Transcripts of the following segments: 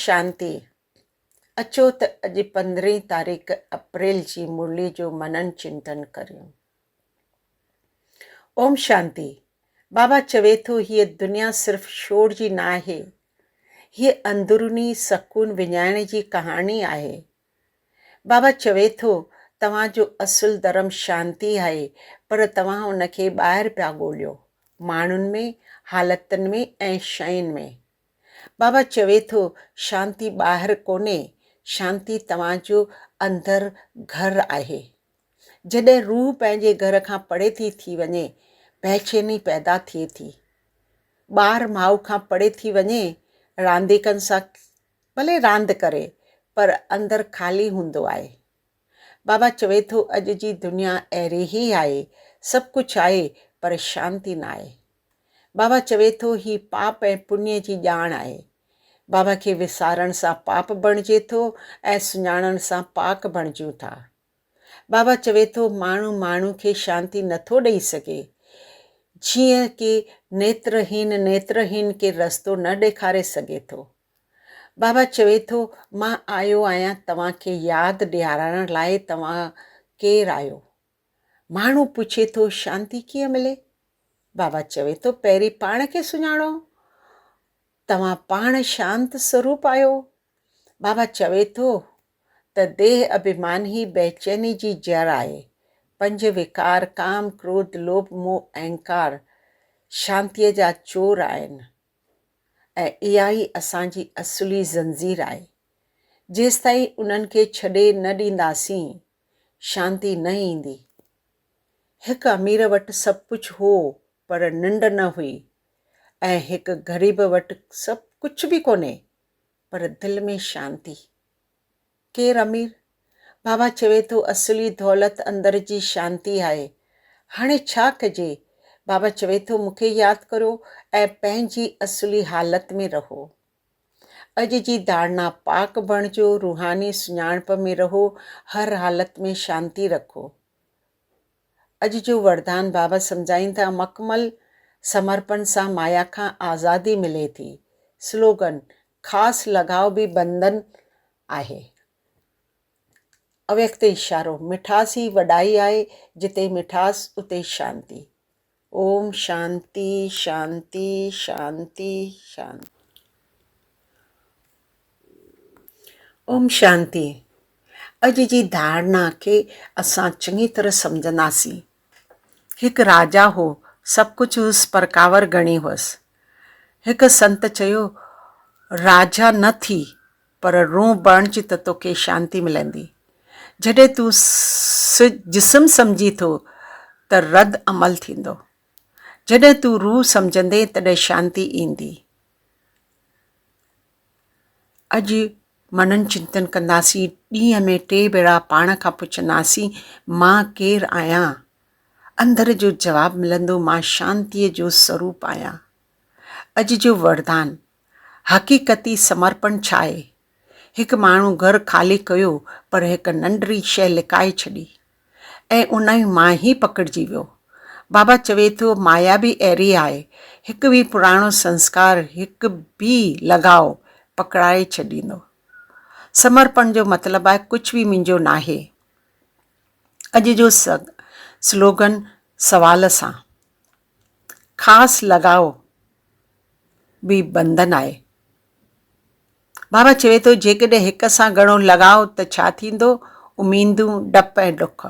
شانتي. اچو ته اڄ پندرهين تاريخ اپريل جي مرلي جو منن چنتن ڪريون. اوم شانتي. بابا چوي ٿو هيء دنيا صرف شور جي ناهي. هيء اندروني سڪون وڃائڻ جي ڪهاڻي آهي. بابا چوي ٿو توهان جو اصل ڌرم شانتي آهي پر توهان ان کي ٻاهر پيا ڳوليو، ماڻهن ۾، حالتن ۾ ۽ شين ۾. بابا چوي ٿو شانتي ٻاهر ڪونهي، شانتي توهان جو اندر گهر آهي. جڏهن روح پنهنجي گهر کان پري ٿي ٿي وڃي، بيچيني پيدا ٿئي ٿي. ٻار ماء کان پري ٿي وڃي، رانديڪن سان ڀلي راند ڪري پر اندر خالي هوندو آهي. بابا چوي ٿو اڄ جي دنيا اهڙي ئي آهي، سڀ ڪجهه آهي پر شانتي ناهي. بابا چوي ٿو هي پاپ ۽ پڃ جي ڄاڻ آهي. بابا کي وسارڻ سان پاپ بڻجي ٿو ۽ سڃاڻڻ سان پاڪ بڻجون ٿا. بابا چوي ٿو ماڻهو ماڻهو کي شانتي نٿو ڏئي سگهي. جيئن ڪي نيترهين نيترهين کي رستو نه ڏيکاري سگهي ٿو. بابا چوي ٿو مان آيو آهيان توهان کي ياد ڏيارڻ لاء توهان ڪير آهيو؟ ماڻهو پڇي ٿو شانتي ڪيئن ملي؟ بابا چوي ٿو پهرين پاڻ کي سڃاڻو، توهان پاڻ شانت سروپ آهيو. بابا چوي ٿو ته ديهه اڀيمان ئي بيچيني جي جڙ آهي. پنج وڪار ڪام، ڪروڌ، لوڀ، موهه، اهنڪار شانتيء جا چور آهن ۽ اها ئي اسان جي اصلي زنجير آهي. جيستائين انهن کي ڇڏي نه ڏينداسين، شانتي نه ايندي. هڪ امير وٽ سڀ ڪجهه هو پر ننڊ نه هئي ۽ هڪ غريب وٽ سڀ ڪجهه به ڪونهي پر دل ۾ شانتي. ڪير امير؟ بابا چوي ٿو اصلي دولت اندر جي شانتي آهي. هاڻي ڇا ڪجي؟ بابا چوي ٿو مون کي ياد ڪريو ۽ پنهنجي اصلي حالت ۾ رهو. اڄ جي ڌارڻا پاڪ بڻجو، روحاني سڃاڻپ ۾ رهو، هر حالت ۾ شانتي رکو. اڄ جو وردان بابا سمجهائين ٿا مڪمل سمرپن سان مايا کان آزادي ملي ٿي. سلوگن، خاص لڳاء به بندن آهي. اويڪت اشارو، مٺاس ئي وڏائي آهي، جتي مٺاس اتي شانتي. اوم شانتي شانتي شانتي شانتي. اوم شانتي اڄ جي ڌارڻا کي اسان چڱي طرح سمجهنداسين. هڪ راجا هو، سڀ ڪجهه هيس پر ڪاوڙ گهڻي هئس. هڪ سنت چيو، راجا نه ٿي پر روح بڻج ته توکي شانتي ملندي. جڏهن تون جسم سمجهين ٿو ته رد عمل ٿيندو. جڏهن تون روح سمجهندين تڏهن شانتي ايندي. اڄ منن چنتن ڪنداسين، ڏينهن ۾ ٽي ڀيرا پاڻ کان پڇنداسين، مان ڪير آهيان؟ اندر جو جواب ملندو، مان شانتيء جو سروپ آهيان. اڄ جو وردان، حقيقتي سمرپڻ ڇا آهي؟ هڪ ماڻهو گهر خالي ڪيو پر هڪ ننڍڙي شيء لڪائي ڇڏي ۽ انهي مان ئي پڪڙجي ويو. بابا چوي ٿو مايا به اهڙي آهي، هڪ به پراڻو سنسڪار هڪ به لڳاء پڪڙائي ڇڏيندو. سمرپڻ جو مطلب آهي ڪجهه به منهنجو ناهي. اڄ جو سلوگن سوال سان. خاص لڳاء به بنڌن آهي. بابا چوي ٿو جيڪڏهن هڪ سان گهڻو لڳاء ته ڇا ٿيندو؟ اميدون، ڊپ ۽ ڏک.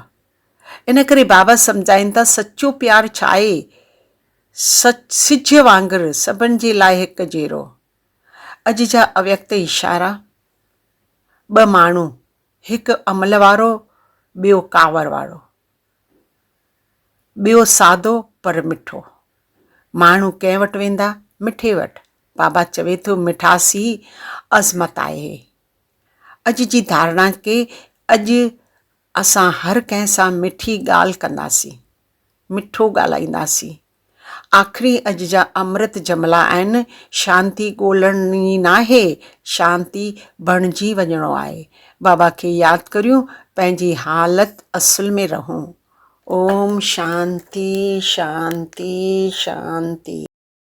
ان ڪري بابا سمجهائين ٿا سچو پيار ڇا آهي؟ سج وانگر سڀن جي لاء هڪ جهڙو. اڄ جا اويڪت اشارا، ٻه ماڻهو، هڪ عمل وارو، ٻيو ڪاوڙ وارو. ٻيو سادو پر مٺو. ماڻهو ڪنهن وٽ ويندا؟ مٺي وٽ. بابا چوي ٿو مٺاس ئي عظمت آهي. اڄ جي ڌارڻا ڪي اڄ اسان هر ڪنهن سان مٺي ڳالهه ڪنداسين. مٺو ڳالهائينداسين. آخري اڄ جا امرت جملا آهن، شانتي ڳولڻي ناهي، شانتي بڻجي وڃڻو آهي. بابا کي ياد ڪريون، پنهنجي حالت اصل ۾ رهون. اوم شانتي شانتي شانتي.